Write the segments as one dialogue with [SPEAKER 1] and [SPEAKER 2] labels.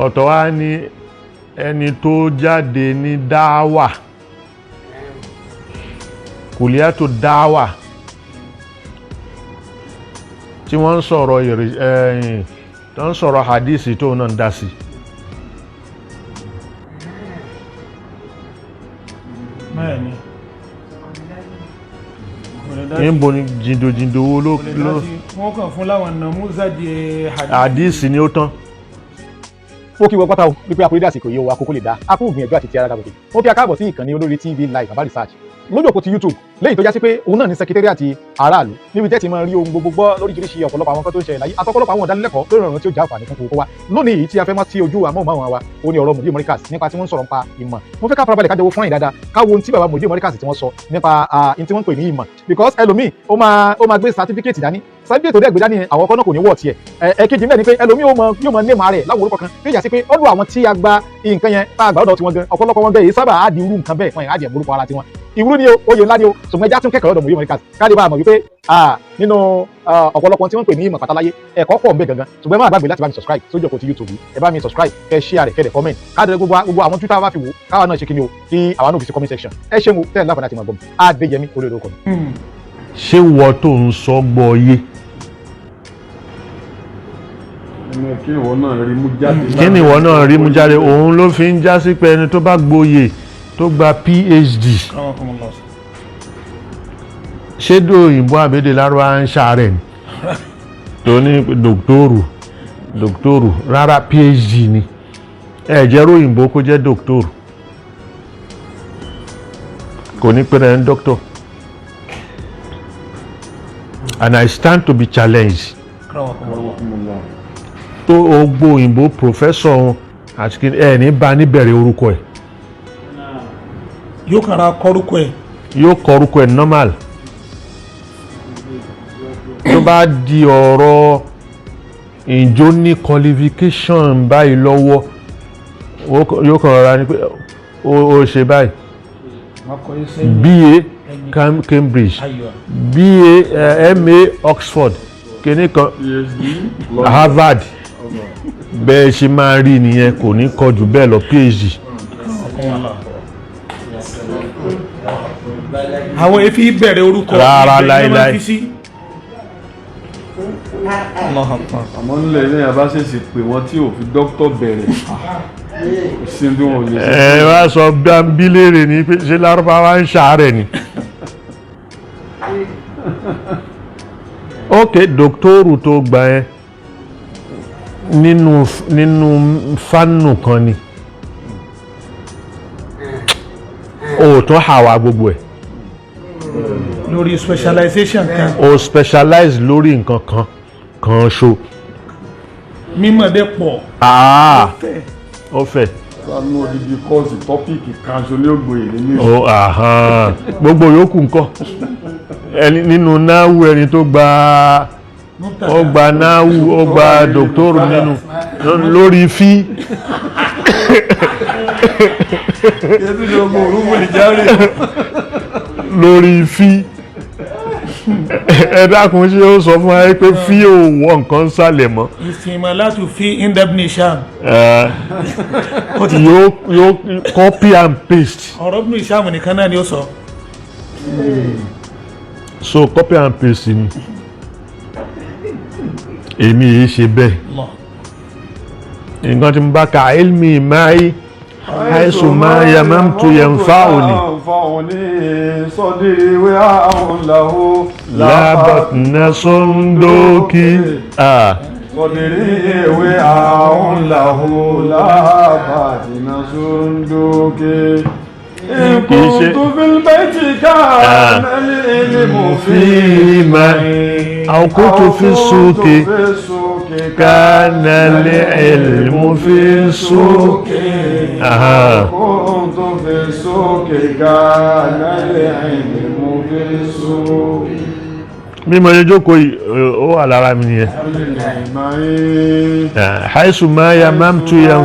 [SPEAKER 1] Ọ̀tọ̀ wá ní ẹni tó jáde ní dáwà, kùlíàtò dáwà, tí wọ́n ń sọ̀rọ̀ ẹ̀yìn tó ń sọ̀rọ̀ hadisi tó náà ń dá sí.
[SPEAKER 2] Bẹ́ẹ̀ni. Kò lè dá sí.
[SPEAKER 1] Níbo ni jìndòjìndò wo ló
[SPEAKER 2] Kò lè dá
[SPEAKER 1] ló
[SPEAKER 2] sí. Wọ́n kàn fún láwọn nàmúzàdì hadith.
[SPEAKER 1] Hadisi ni ó tán.
[SPEAKER 3] Ó kí wọ pátá o wípé akórídé àsìkò yìí o, àkókò lè dá a kó gbìyànjú àti ti ara gàgòkè. Ó kí a káàbọ̀ sí ìkànnì Olórí TV Live Baba Research lójú òpó ti YouTube, léyìí tó já sí pé òun náà ní sẹkítẹ́rì àti aráàlú, níbi tẹ́ ti máa rí ohun gbogbo gbọ́ lóríṣiríṣi ọ̀pọ̀lọpọ̀ àwọn nǹkan tó ń ṣẹlẹ̀ láyé àtọ́pọ̀lọpọ̀ àwọn ìdánilẹ́kọ̀ọ́ lórí ọ̀rọ̀ tí ó jẹ́ àǹfààní fún kókó wa. Lónìí yìí tí a fẹ́ máa tí ojú amóhùnmáwòrán wa, ó ní ọ̀rọ̀ Mudir Markaz nípa tí wọ́n ń sọ̀rọ̀ nípa ìmọ̀. Mo fẹ́ ká farabalẹ̀, ká jọ wo fúnra yìí dáadáa, ká wo ohun tí bàbá Mudir Markaz tí wọ́n sọ nípa ohun tí wọ́n ń pè ní ìmọ̀, because ẹlòmíì ó máa gbé certificate dání. Certificate tó dẹ̀ gbé dání yẹn, àwọn kan náà kò ní wọ̀ tiẹ̀. Ẹ̀ẹ́kejì mẹ́rin ni pé ẹlòmíì ó mọ yóò mọ name rẹ̀ láwọn orúkọ kan tí ó yà sí pé ọdún àwọn tí a gba nǹkan yẹn, tá a gbà ọ̀dọ̀ tiwọn gan, ọ̀pọ̀lọpọ̀ wọn bẹ́ẹ̀ yìí sábà á di irú nǹkan bẹ́ẹ̀, wọn yẹn á jẹ́ orúkọ ara tiwọn. Ìwúrú ni o, oyè ńlá ni o, ṣùgbọ́n ẹja tún kẹ́kọ̀ọ́ lọ́dọ̀ Mudir Markaz, ká lè bá a mọ̀ wípé nínú ọ̀pọ̀lọpọ̀ tí wọ́n ń pè ní ìmọ̀ pátáláyé, ẹ̀kọ́ pọ̀ ń bẹ gangan. Ṣùgbọ́n ẹ má gbàgbé láti bá mi subscribe sójú òpó ti YouTube yìí. Ẹ bá mi subscribe, kẹ́ share rẹ̀, kẹ́ dẹ̀ comment, ká dẹ̀ gbogbo àwọn Twitter bá fi wò, káwa náà ṣe kí ni o, kí àwa náà fi sí comment section. Ẹ ṣeun o, tẹ́lẹ̀ láǹfààní àti mọ̀ gbọ́n mi. Adéyẹmí olórí orúkọ mi.
[SPEAKER 1] Ṣé wọ́n tó ń sọ gbọ́ yé?
[SPEAKER 4] Ẹnu kí ìwọ náà rí mú jáde.
[SPEAKER 1] Kí ni ìwọ náà rí mú jáde? Òun ló fi ń já sí pé ẹni tó bá gboyè, tó gba PhD,
[SPEAKER 2] Akramakumullah.
[SPEAKER 1] ṣé dò òyìnbó àbédè lárúbá ń ṣàárẹ̀ ni tó ní dòktóòrù dòktóòrù? Rárá, PhD ni. Ẹ jẹ́ róyìnbó kó jẹ́ dòktóòrù, kò ní pẹ́rẹ́ ní dókítọ̀. And I stand to be challenged.
[SPEAKER 2] Akramakumullah.
[SPEAKER 1] Tó o gbọ́ òyìnbó, professor wọn àti kí ẹ ní bá níbẹ̀rẹ̀ orúkọ ẹ̀.
[SPEAKER 2] Yóò kàn ra kọ́rúkọ ẹ̀.
[SPEAKER 1] Yóò kọ orúkọ ẹ̀ normal. Tó bá di ọ̀rọ̀ ìjó ní qualification báyìí lọ́wọ́, yóò kàn rọra ní pé ó ṣe báyìí.
[SPEAKER 2] Wọ́n kọ́ iṣẹ́.
[SPEAKER 1] BA Cambridge,
[SPEAKER 2] Ayọ̀.
[SPEAKER 1] BA, MA Oxford, kìíní kan.
[SPEAKER 4] PhD.
[SPEAKER 1] Harvard. Bẹ́ẹ̀ ṣe máa rí nìyẹn, kò ní kọ jù bẹ́ẹ̀ lọ, PhD.
[SPEAKER 2] Akramakumullah. Àwọn efi bẹ̀rẹ̀ orúkọ.
[SPEAKER 1] Rárá,
[SPEAKER 2] ibẹ̀ ni wọ́n máa ń
[SPEAKER 1] láíláí.
[SPEAKER 2] fi sí. Allahu Akbar.
[SPEAKER 4] Àmọ́ nílẹ̀ ilé yẹn, bá ṣèṣì pé wọ́n tí ò fi dókítà bẹ̀rẹ̀, kò sí bí wọn ò lè ṣe.
[SPEAKER 1] Ẹ wá sọ bí léèrè ní pé ṣé lárúbáwá ń ṣàárẹ̀ ni? Ok, dòktóòrù tó gbà ẹ nínú fánù kan ni òótọ́ hàwà gbogbo ẹ̀.
[SPEAKER 2] Lórí specialization kan.
[SPEAKER 1] O specialize lórí nǹkan kan kan ṣo.
[SPEAKER 2] Mímọ̀ dé pọ̀.
[SPEAKER 1] Ah, ó fẹ̀.
[SPEAKER 4] Sanu odidi kọ́ọ̀sì tọ́pìkì kan ṣo ní ògbóyè nínú.
[SPEAKER 1] Ó àhán, gbogbo yòókù ńkọ́? Ẹni nínú náwó, ẹni tó gba, ó gba náwó, ó gba dòktóòrù nínú lórí fí.
[SPEAKER 4] Yẹtù ṣe gbogbo òrùngbò lè járe.
[SPEAKER 1] Lórí fí. Ẹ dákun, ṣé ó sọ fún wa pé fí ò wọ nǹkan sálẹ̀ mọ́?
[SPEAKER 2] Ìsìnmọ̀ fi indebni Hisham.
[SPEAKER 1] Yóò copy and paste.
[SPEAKER 2] Ọ̀rọ̀ Ibn Hisham nìkan náà ni ó sọ.
[SPEAKER 1] So copy and paste ni. Èmi yìí ṣe bẹ́ẹ̀.
[SPEAKER 2] Allah.
[SPEAKER 1] Nǹkan tí mo bá ka ilmi máa haisu ma yamamtu yanfa'uni.
[SPEAKER 4] Yanfa'uni sọ́dí wíhàún lahu.
[SPEAKER 1] Lábàtúná sọ́ndókì.
[SPEAKER 4] Sọ́dí wíhàún lahu lábàtúná sọ́ndókì. In
[SPEAKER 1] Kìí ṣe-
[SPEAKER 4] kuntu fil bayti kana al-ilmu
[SPEAKER 1] fíìmà aw kuntu fi suqi kana al-ilmu fi suqi. Aha.
[SPEAKER 4] كنت في السوق كان العلم في السوق.
[SPEAKER 1] Bí mo ṣe jókòó yìí, ó wà lára mi nìyẹn. Haisu ma yamamtu yan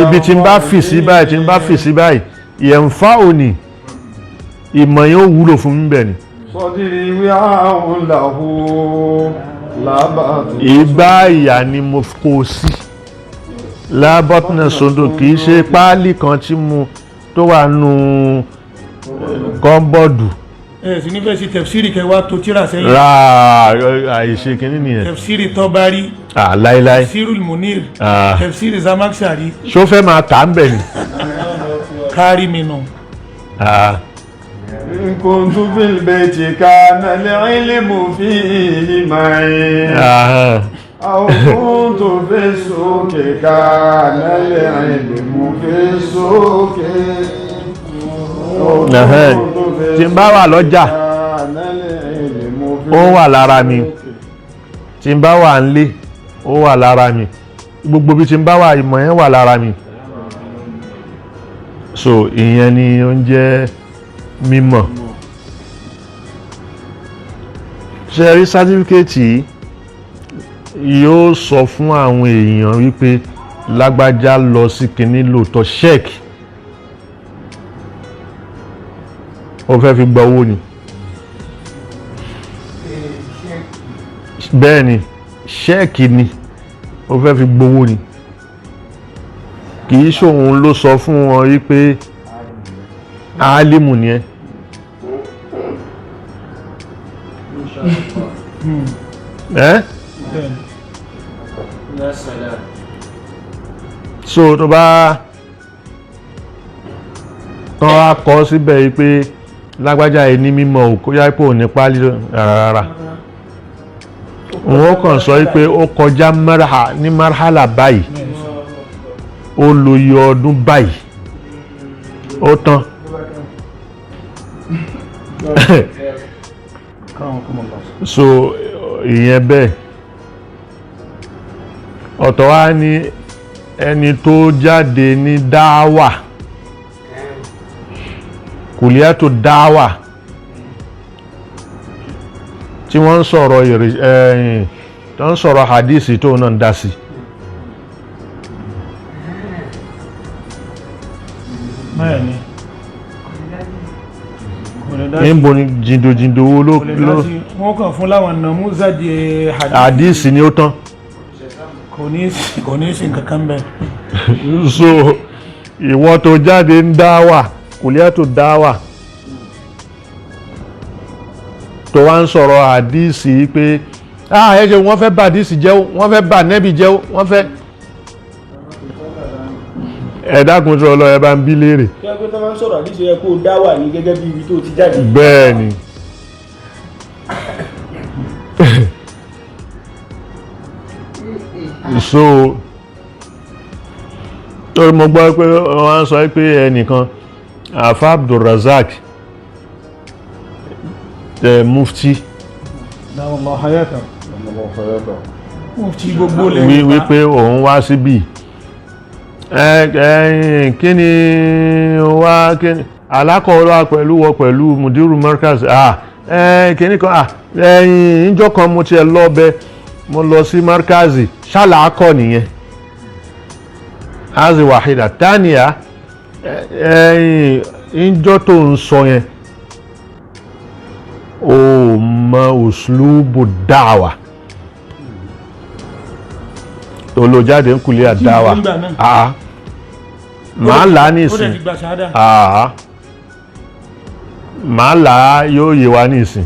[SPEAKER 1] ibi tí n bá fì sí báyìí, tí n bá fì sí báyìí, yanfa'uni, ìmọ̀ yẹn ó wúlò fún mi bẹ́ẹ̀ ni.
[SPEAKER 4] صدري وعاء له لا بأس.
[SPEAKER 1] Ìgbà ìyà ni mo kó sí. Lábọ́tìnà sondo kìí ṣe páálí kan tí mo tó wà nù kọ́ńbọ́ọ̀dù.
[SPEAKER 2] Ẹ sì nífẹ̀ẹ́ sí tẹ̀fsírì kẹwàá tó tíra sẹ́yìn.
[SPEAKER 1] Ra àìṣe kínní nìyẹn.
[SPEAKER 2] Tẹ̀fsírì Tọ́bárí.
[SPEAKER 1] Ah, láíláí.
[SPEAKER 2] Tẹ̀fsírì Munir.
[SPEAKER 1] Ah.
[SPEAKER 2] Tẹ̀fsírì Zamakshari.
[SPEAKER 1] Ṣó fẹ́ máa tà ń bẹ̀ ni?
[SPEAKER 2] Kárí mi nù.
[SPEAKER 1] Ah.
[SPEAKER 4] إن كنت في البيت كان العلم فيه معي
[SPEAKER 1] Ah.
[SPEAKER 4] أو كنت في السوق كان العلم في السوق أو
[SPEAKER 1] Ẹ̀hẹ́n.
[SPEAKER 4] كنت في
[SPEAKER 1] Tí n bá wà lọ́jà,
[SPEAKER 4] كان العلم في
[SPEAKER 1] ó wà lára mi.
[SPEAKER 4] السوق.
[SPEAKER 1] Tí n bá wà nílé, ó wà lára mi. Gbogbo bí tí n bá wà, ìmọ̀ yẹn wà lára mi. So ìyẹn ni ó ń jẹ́ mímọ̀. Ṣe rí sátífíkẹ́ẹ̀tì yìí yóò sọ fún àwọn èèyàn wípé lágbájá lọ sí kinní lóòótọ́. Ṣẹ́ẹ̀kì ó fẹ́ fi gba owó ni. Bẹ́ẹ̀ ni, ṣẹ́ẹ̀kì ni, ó fẹ́ fi gbowó ni. Kì í ṣòun ló sọ fún wọn wípé álímù ni ẹ. Ẹ́ so tó bá tán á kọ síbẹ̀ yìí pé lágbájá yìí ní mímọ̀ ò kó yá pé ò ní pálí rárá, wọn kàn sọ pé ó kọjá ní marhala báyìí, ó lo iye ọdún báyìí, ó tán. So ìyẹn bẹ́ẹ̀. Ọ̀tọ̀ wá ní ẹni tó jáde ní dáwà, kùlíàtò dáwà, tí wọ́n ń sọ̀rọ̀ ẹ̀yìn tó ń sọ̀rọ̀ hadisi tó náà ń dá sí.
[SPEAKER 2] Bẹ́ẹ̀ni, kò lè dá sí.
[SPEAKER 1] Níbo ni jìndòjìndò wo ló
[SPEAKER 2] Kò lè dá
[SPEAKER 1] ló
[SPEAKER 2] sí. Wọ́n kàn fún láwọn nàmúzàdì hadith.
[SPEAKER 1] Hadisi ni ó tán.
[SPEAKER 2] Kò ní sí nǹkan kan bẹ́ẹ̀.
[SPEAKER 1] So ìwọ tó jáde ń dáwà, kùlíàtò dáwà, tó wá ń sọ̀rọ̀ hadisi pé ah, ẹ ṣe wọ́n fẹ́ bà hadisi jẹ́ o, wọ́n fẹ́ bà nẹ́bì jẹ́ o, wọ́n fẹ́, ẹ dákun tó lọ, ẹ bá ń bí léèrè.
[SPEAKER 5] Kí wọ́n pé tó máa ń sọ̀rọ̀ àdíṣe yẹ kó dá wà ní gẹ́gẹ́ bí ibi tó ti jáde.
[SPEAKER 1] Bẹ́ẹ̀ ni, so torí mo gbọ́ pé wọ́n á sọ pé ẹnìkan, Afa Abdulrazak tẹ mufti.
[SPEAKER 2] Dáwọn hayata. Mufti gbogbo lè
[SPEAKER 1] Wípé òun wá síbí, ẹ ẹ kí ni wá, kí ni alákọ̀ọ́lá pẹ̀lú wọ pẹ̀lú mudiru markaz, ah, ẹ kí ni kan, ah, ẹ̀yìn ìjọ kan mo tiẹ̀ lọ bẹ, mo lọ sí markazi ṣáláàkọ̀ nìyẹn. Azi wahida tania, ẹ̀yìn ìjọ tó ń sọ yẹn, o mọ uslubu dáwà tó lò jáde ń kulẹ̀ àdáwà.
[SPEAKER 2] Nígbà náà.
[SPEAKER 1] Ah, màá là á
[SPEAKER 2] Ó dẹ̀
[SPEAKER 1] nísìn.
[SPEAKER 2] ti gba ṣáádà.
[SPEAKER 1] Ah, màá là á, yóò yé wa nísìn.